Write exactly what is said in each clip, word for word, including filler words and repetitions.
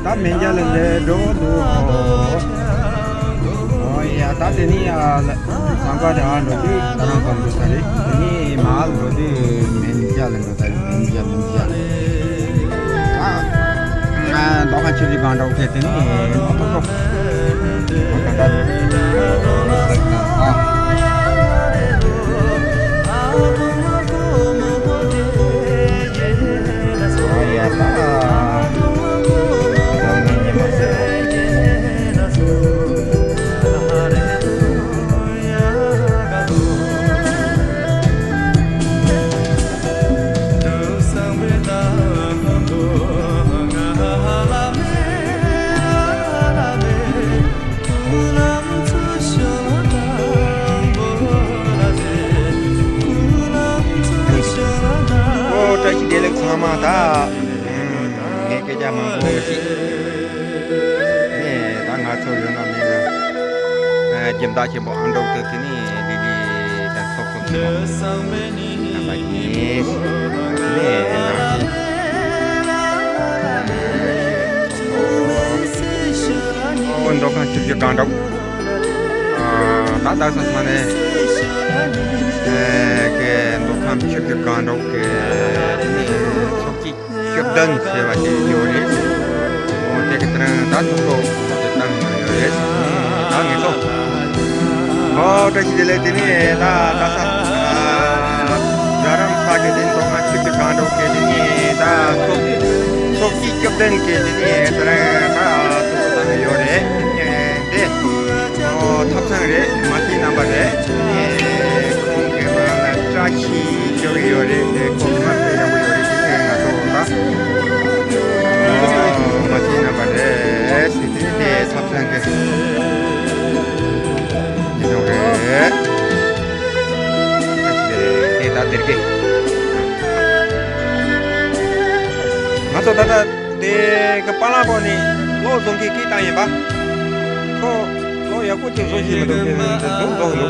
ད་མན་ཇ་ལ་འདི་འགྲོ་འདུག་ཨོ། ཨོ་ཡ། ད་དེ་ནི་ཨ་ལ་ཟམ་པ་དེ་ཨ་འགྲོ་དུས་ད་རང་ཚོ་འགྲོ་ས་རེད། དེ་ནི་མ་ལ་འགྲོ་དུས་མན་ཇ་ལ་འགྲོ་ས་རེད། མན་ཇ། མན་ཇ། ཨ་ཨ་མདོ་ཁམས་ཆུ་བཞི་སྒང་དྲུག་གི་དེ་ནི་ཨོ་ཐོག་ཐོག་ཨོ་ད་ད། ཨ། ཨོ་བཀྲ་ཤིས་བདེ་ལེགས་ཚང་མ། ད་ངས་སྐད་ཆ་མང་པོ་ཞིག་ནས་ད་ང་ཚོ་ཡོད་ན་མེད་ན་སྦྱིན་བདག་ཆེན་པོ་ཨ་འབྲུག་དེ་དེ་ནས་ལི་ལི་ད་ཚོགས་གཙོ་ཆེན་པོ་རྣམ་པ་གཉིས་ནས་ནང་ཆེན་ཨོ་མདོ་ཁམས་ཆུ་བཞི་སྒང་དྲུག་ད་དག་ས་ས་ནས་ཀྱི་མདོ་ཁམས་ཆུ་བཞི་སྒང་དྲུག་གི་དེ་ནས་ཚོགས་ཀྱི་སྐྱོབ་ལྡན་ཟེར་བ་ཞིག་ཡོད་རེད། འོ་དེ་གི་དེ་རིང་ད་ཐུགས་ཁུར་དེ་བཏང་ཡོད་རེད། ད་ངེད་ཚོ་ཨོ་བཀྲ་ཤིས་བདེ་ལེགས། དེ་ནས་ད་ད་ས་རྡ་རམ་ས་གི་དེ་མདོ་ཁམས་ཆུ་བཞི་སྒང་དྲུག་གི་དེ་ནས་ད་ཚོགས་ཚོགས་ཀྱི་སྐྱོབ་ལྡན་གི་དེ་ནས་དེ་རིང་ད་ཐུགས་ཁུར་བཏང་ཡོད་རེད། དེ་ཨོ་ཐབ་ཚང་རེད། མ་ཤེས་རྣམ་པ་རེད། ཁོང་གི་མ་ལ་བཀྲ་ཤིས་ཤོད་ཀྱི་ཡོད་རེད། དེ་ཁོང་མ་དཔེ་ཡག་པོ་ཡོད་རེད། དེ་ནས་ང་ཚོ་ད་ཨོ་མ་ཤེས་རྣམ་པ་རེད། དེ་དེ་དེ་ཐབ་ཚང་གི་ཡིན་ནོ་རེད། དེ་ད་དེར་གི་ང་ཚོ་ད་ལྟ་དེ་གི་པཱ་ལགས་པོ་ནི་གློག་བཟོ་མཁན་སྐད་བཏང་ཡིན་པ། ཁོ་གློག་ཡག་པོ་ཅིག་བཟོ་ཤེས་མི་འདུག་དེ་འདི་བཟོ་བཟོ་འདུག་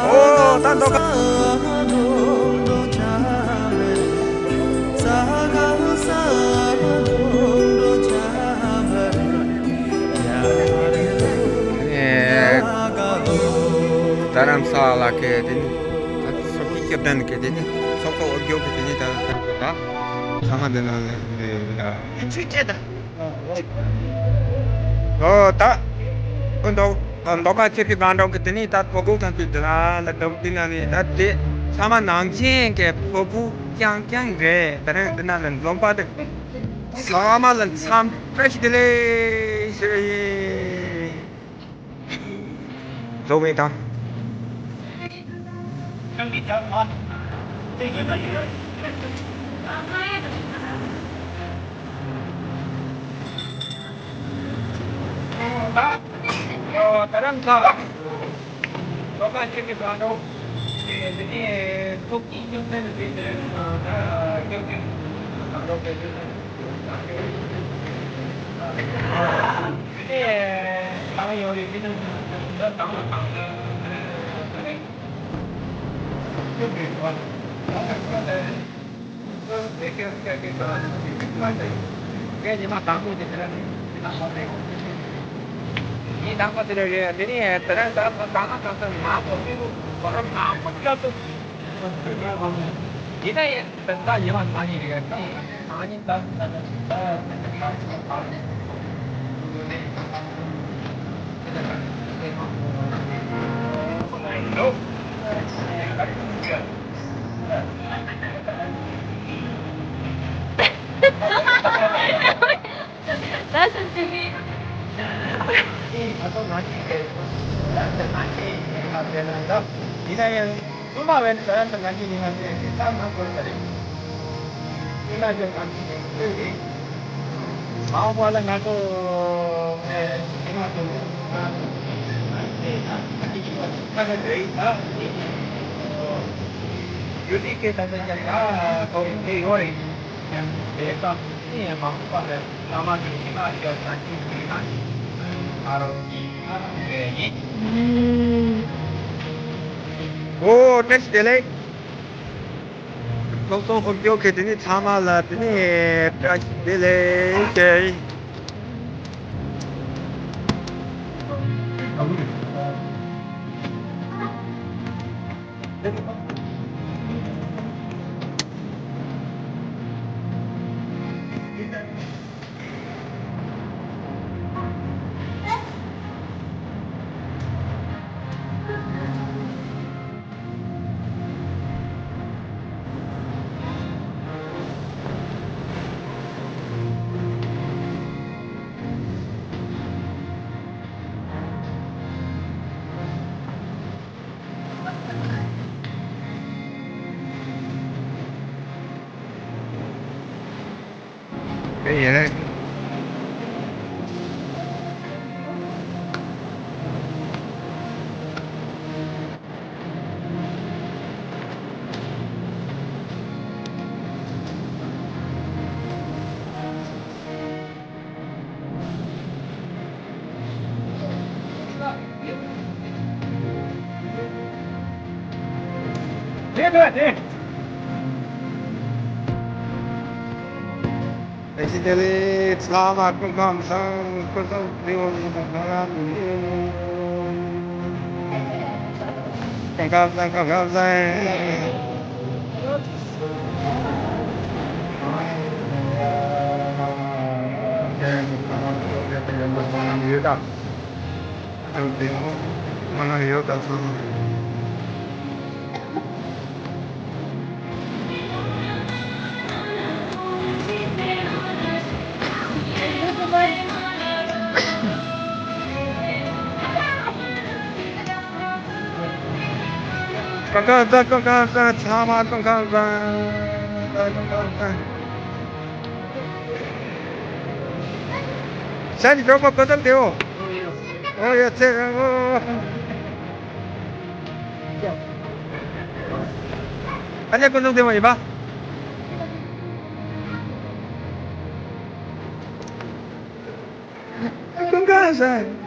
ཨོ་ད་མདོ་ཁམས། རྡ་རམ་ས་ལ་གི་དེ་ནི་ཚོགས་ཀྱི་སྐྱབས་གདན་གི་དེ་ནི་ཚོགས་གཙོ་འོས་བསྐོ་གི་དེ་ནི་ད་ད་ཚང་མ་འདི་ན་ནི་ཚུལ་ཁྲིད་དང་། ཨོ་ད་ཨོ་མདོ་མདོ་ཁམས་ཆུ་བཞི་སྒང་དྲུག་གི་དེ་ནི་ད་ཕོ་བུ་ཐམས་ཅད་འདི་ན་ལ་འདུག་འདི་ན་ནི་ད་དེ་ཚང་མ་ནང་ཆེན་གི་ཕོ་བུ་རྐྱང་རྐྱང་རེད། དེ་རིང་འདི་ན་ལ་འཛོམས་པ་དེ་ཚང་མ་ལ་འཚམས་བཀྲ་ཤིས་བདེ་ལེགས་ཞུ་ཡིན། རྫོགས་མེད་དང་། རྡ་རམ་ས་ལ་མདོ་ཁམས་ཆུ་བཞི་སྒང་དྲུག་འདི་ནས་ཐུགས་ཀྱི་སྐྱོབ་ལྡན་འདི་ནས་སྐྱོབ་ཀྱི་སྒང་དྲུག་དེ་དེ་ནས་གང་ཡོད་རེད། དེ་ནས་ད་དང་དང་དེ་ནས་སྐྱོབ་དགོས་པ། ངས་ཉི་མ་དང་པོ་དེ་དེ་ལ་ནི་ཡིན། དང་པོ་དེ་ལ་རེད། དེ་ནས་དེ་ལ་ད་ད་ང་ད་ད་ང་ཚོ་མི་རུ་བར་མང་པོ་ལྟ་དུ་ཡིན་ན་ཡང་ད་ཉི་མ་ད་ནི་རེད། ད་ད་ནི་ད་ད་ད་ད། ད་སུ་ཅི་གི་ད་ད་ང་ཅི་གི་ད་ད་ང་ཅི་ཡིན་ན་ད་ཡིན་ན་ཡང་སུ་མ་བན་ད་ད་ང་ཅི་ཡིན་ན་དེ་ད་ང་གོ་ད་རེད། ཡིན་ན་ཅི་ང་ཅི་ཡིན་ན་དེ་རེད། མ་འོངས་པ་ལ་ང་ཚོ་ཨེ་ང་ཚོ་ང་ཚོ་ང་ཚོ་ང་ཚོ་ང་ཚོ་ང་ཚོ་རེད་ད། ཡུལ་དེ་སྐད་ད་ད་ཡ་ཡ་གོ་དེ་ཡོད་རེད། དེ་ལྟ་ནི་མ་འོངས་པ་ལ་བླ་མ་གི་ཉི་མ་ཞོག་ན་ཅི་ཞིག་ན་ཨ་རོ་ཨ་རོ་ཞེས་ཡིན། ཨོ་བཀྲ་ཤིས་བདེ་ལེགས། སློབ་སྦྱོང་སློབ་སྦྱོང་གི་དེ་ནི་ཚང་མ་ལ་དེ་ནི་བཀྲ་ཤིས་བདེ་ལེགས་ཞེས། གང་གང་ཟ། གང་གང་ཟ། ཚང་མ་གང་གང་ཟ། གང་གང་ཟ། ཤ་ནི་གྲོགས་པོ་གོ་ཙམ་དེའོ། ཨོ་ཡ་ཚེ་རང་ཨོ། ཨ་ནི་ཀུན་སློང་དེ་མ་ཡིན་པ། ཀུན་དགའ་ས།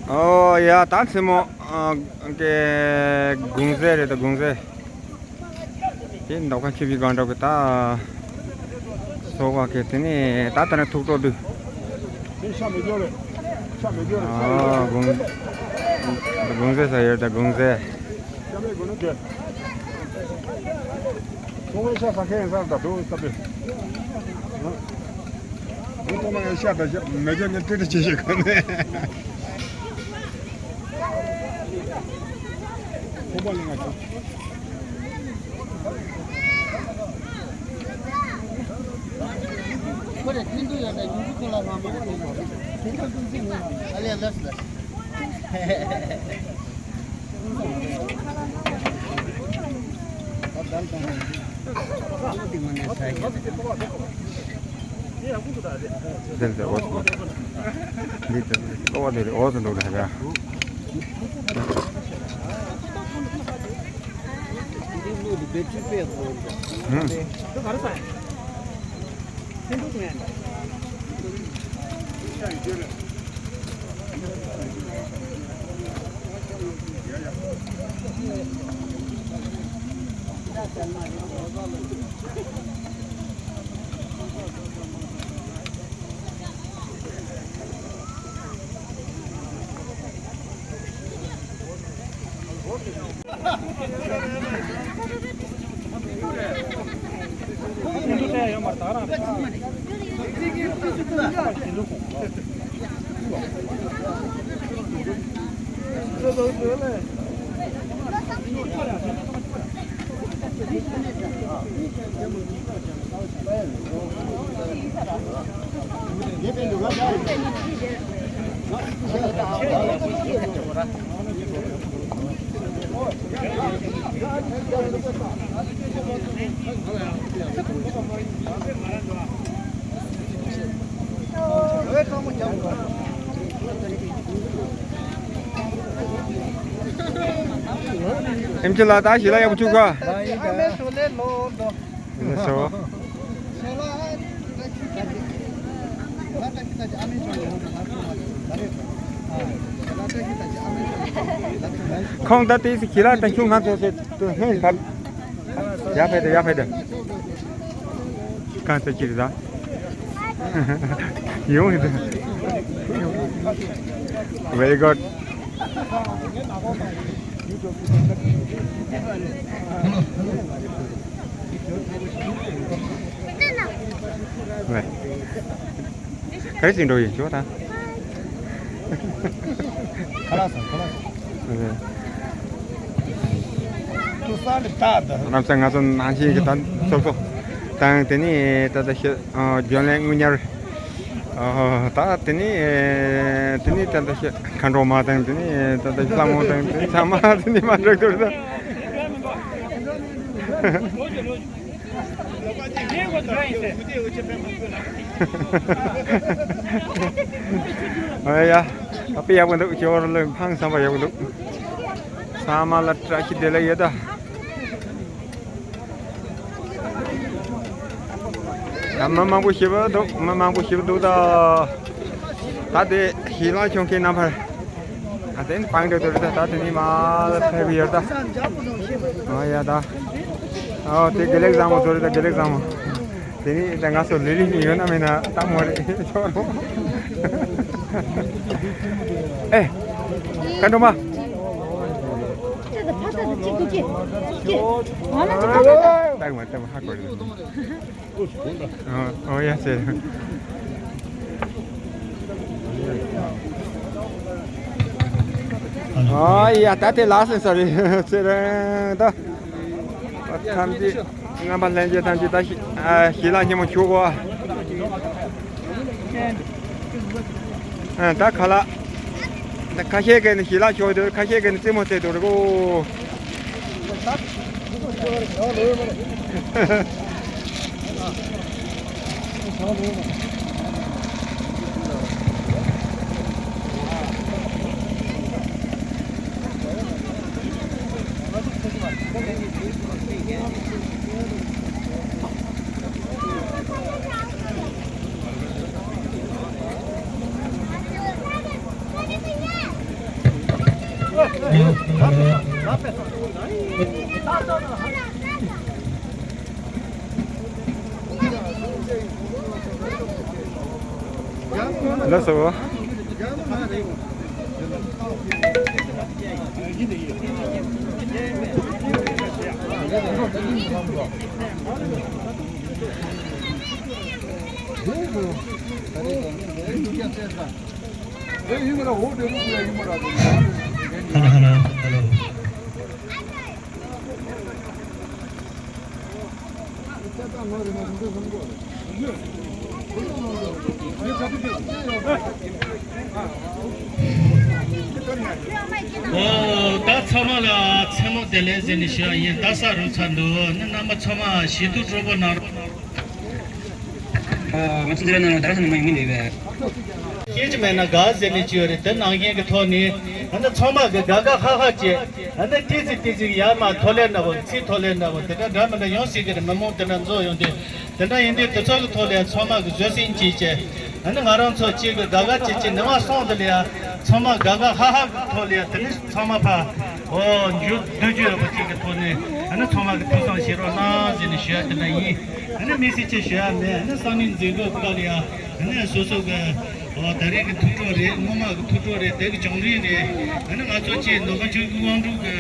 ཨོ་ཡ། ད་མཚན་མོ། ཨ། ཀེ་དགུང་ཟས་རེད། ད་དགུང་ཟས། དེ་མདོ་ཁམས་ཆུ་བཞི་སྒང་དྲུག་གི་ད་ཚོ་བ་གི་དེ་ནས་ད་ལྟ་ནས་ཐུག་འགྲོ་དུས། དེ་ཤ་མི་སྦྱོར་རེད། ཤ་མི་སྦྱོར་རེད། ཤ་ཡོད་རེད། ཨ། དགུང་དགུང་ཟས་ཟ་ཡོད། ད་དགུང་ཟས། ཤ་མེད་དགུང་ནོ་དེ། ཚོ་བའི་ཤ་ཟ་མཁན་ཡིན་ས་ད་དུ་ལྟ་དུས། ཨ། མི་ཚང་མ་ཡང་ཤ་ད་ཤ་མི་སྦྱོར་ནས་ཏྲི་ཏྲི་བྱེད་བཞིན་གོ་ནས། ཁོ་པ་ལ་ང་ཚོ། ཁོ་རེ་ འདི་འདྲ་འོ་ཙམ། འདི་འདྲ་འོ་ཙམ་འགྲོ་ལ་ཡ། ཨེམ་ཆི་ལགས་ད་ཞི་ལ་ཡག་པོ་བྱུང་ག། ཨ་མའི་ཞོ་ལས་ལོ་འགྲོ། ལགས་སོ། ཁོང་ད་ལྟའི་ཞི་ལ་ད་ཆུང་ང་ཚོ་ཚོ་ཧེ་ད། ཡ་ཕེ་ད་ཡ་ཕེ་ད། གང་ཚ་ཅིག་རེད་ད། ཡོང་རེད་ད། Very good. ཝེ། ག་རེ་ཟིན་འགྲོ་ཡིན་ཞོ་ད། ཁ་ལག་སོང་ཁ་ལག་སོང་། ཨ། ཁུ་ས་ནི་ད་ད། རྣམ་ས་ང་ཚོ་ནང་ཆེན་གྱི་ད་ཚོགས་གཙོ་དང་དེ་ནི་ད་ད་ཤི་ཨ་རྒྱུན་ལས་དངུལ་གཉེར། ཨ་ད་དེ་ནི་དེ་ནི་ད་ད་ཤི་མཁའ་འགྲོ་མ་དང་དེ་ནི་ད་ད་ཤི་ལྷ་མོ་དང་དེ་ནི་ཚང་མ་དེ་ནི་མ་འགྲོ་འདུག་ད། ཨ་ཡ། ཨ་པི་ཡག་པོ་འདུག་ཅོར་ལ་ཕང་བསམ་པ་ཡག་པོ་འདུག་ཚང་མ་ལ་བཀྲ་ཤིས་བདེ་ལེགས་ཡོད་ད། ད་མི་མང་པོ་ཞེ་པོ་འདུག་མི་མང་པོ་ཞེ་པོ་འདུག་ད། ད་དེ་ཞི་ལ་ཆོང་ཁའི་རྣམ་པར། ད་དེ་ནི་སྤང་འགྲོ་འདུག་ད་ད་དེ་ནི་མ་ལ་ཕེབས་ཡོད་ད། ཨ་ཡ་ད། ཨོ་དེ་དགེ་ལེགས་བཟང་མོ་ཚོ་རེད་ད་དགེ་ལེགས་བཟང་མོ། དེ་ནི་ད་ང་ཚོ་ལི་ལི་ནི་ཡོད་ན་མེད་ན་ལྟ་མོ་རེད་ཆོག་རོགས། ཨེ། མཁའ་འགྲོ་མ། ཏག་མ་ཏག་མ་ཧ་གོ་རེད། ཨོ་ཡ་ཟེར། ཨོ་ཡ་ད་དེ་ལགས་སེ་སོ་རི་ཟེར་ད། ཐམས་ཅད་རྣམ་པ་ལྷན་རྒྱས་ཐམས་ཅད་ད་ཞི་ཨ་ཞི་ལ་ཉིན་མོ་ཆུ་གོ། ཨ་ད་ཁ་ལག་ད་ཁ་ཤས་ཀྱི་ནི་ཞི་ལ་ཆོག་དེ་ཁ་ཤས་ཀྱི་ནི་རྩེད་མོ་རྩེ་དུ་རེ་གོ། ལགས་སོ། ཨོ། ད་ཚང་མ་ལ་མཚན་མོ་བདེ་ལེགས་ཟེར་ནས་ཞུ་ཡ་ཡིན། ད་ས་རུབ་ཚར་འདུག་ནི་རྣམ་པ་ཚང་མ་ཞི་དུལ་སྤྲོ་པོ་གནང་རོགས། ཨོ། ང་ཚོ་འདི་ལ་ནང་ད་ས་ནང་མ་ཡོང་གི་མེད་པས། སྐད་ཅིག་མེད་ན་དགའ་ཟེར་ནས་ཅི་ཡོད་རེད། དེ་ནང་བཞིན་གྱི་ཐོག་ནས་ཨ་ནི་ཚང་མ་གི་དགའ་དགའ་ཧ་ཧ་བྱས། ཨ་ནི་ཏི་ཙི་ཏི་ཙི་ཡར་མར་ཐོ་ལེ་འདྲ་བོ་ཚིག་ཐོ་ལེ་འདྲ་བོ་དེ་འདྲ་འདྲ་མི་འདྲ་ཡོང་སྲིད་ཀྱི་རེད། མི་མང་དེ་འདྲ་འཛོམས་ཡོང་དུས། དེ་འདྲ་ཡིན་དུས་དེ་ཚོ་གི་ཐོག་ལ་ཚང་མ་གི་བཟོད་བསྲན་བྱེད་བྱས། ཨ་ནི་ང་རང་ཚོ་གཅིག་གི་དགའ་དགའ་བྱེད་བྱེད་ནི་མ་སོང་དེ་ལ་ཡ་ཚང་མ་དགའ་དགའ་ཧ་ཧ་གི་ཐོག་ལ་ཡ་དེ་ནི་ཚང་མ་ཕ་ཨོ་འཇུ་བསྡུ་རྒྱུ་ཡོད་པ་གཅིག་གི་ཐོག་ནས་ཨ་ནི་ཚང་མ་གི་ཐུགས་བསམ་བཞེས་རོགས་གནང་ཟེར་ནས་ཞུ་ཡ་དེ་འདྲ་ཡིན། ཨ་ནི་དམིགས་བསལ་ཅིག་ཞུ་ཡ་མེད། ཨ་ནི་སང་ཉིན་མཛད་སྒོ་སྐབས་ལ་ཡ་ཨ་ནི་སོ་སོ་གི་ཨོ་ད་རེས་ཀྱི་ཐུགས་སྤྲོ་རེད། སྔོན་མ་གི་ཐུགས་སྤྲོ་རེད། དེ་གི་བྱུང་རིམ་རེད། ཨ་ནི་ང་ཚོ་གཅིག་མདོ་ཁམས་ཆུ་བཞི་དབང་འབྲུག་གི་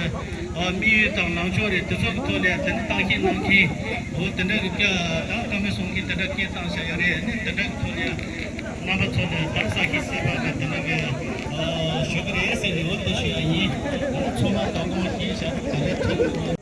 ཨ་དམིགས་ཡུལ་དང་ལངས་ཕྱོགས་རེད། དེ་ཚོ་གི་ཐོག་ལ་དེ་ནི་བརྟག་དཔྱད་གནང་མཁན་འོ་དེ་འདྲ་གི་སྐད་དང་བཀའ་མོལ་གསུང་མཁན་དེ་འདྲ་སྐད་བཏང་བཞག་ཡོད་རེད། ཨ་ནི་དེ་འདྲ་གི་ཐོག་ལ་རྣམ་པ་ཚོ་ལ་ད་ས་ཁྱི་སེ་བ་གི་དེ་འདྲ་གི་ཨ་ཞུ་གི་རེད་ཟེར་ནས་འོ་དེ་ཞུ་ཡ་ཡིན། ཨ་ནི་ཚང་མ་ད་དགོངས་བཞེས་བཞག་དེ་རེད། ཐུགས་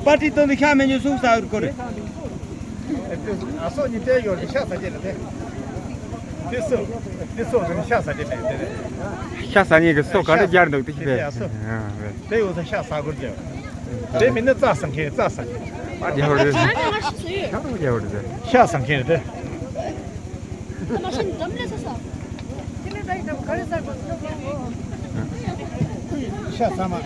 པར་ཊི་སྟོན་དུ་ཤ་མེད་ཉོ་སུག་ཟ་བར་གོ་རེ། ཨ་སོ་གཉིས་དེ་ཡོད་དེ་ཤ་ཟ་རྒྱུ་རེད་དེ། དེ་སོ་དེ་སོ་རེད། ཤ་ཟ་རྒྱུ་མེད་དེ་རེད། ཤ་ཟ་ནི་གི་སོ་ག་རེ་རྒྱར་འདུག་དེ་ཤི་དེ་ཨ་སོ། དེ་ཡོད་ས་ཤ་ཟ་དགོས་རྒྱུ། དེ་མིན་ན་རྩྭ་ཟ་མཁན་རྩྭ་ཟ་མཁན། པར་ཊི་ཡོད་རེད། ཤ་ཟ་མཁན་རེད་དེ། ཤ་ཚང་མ།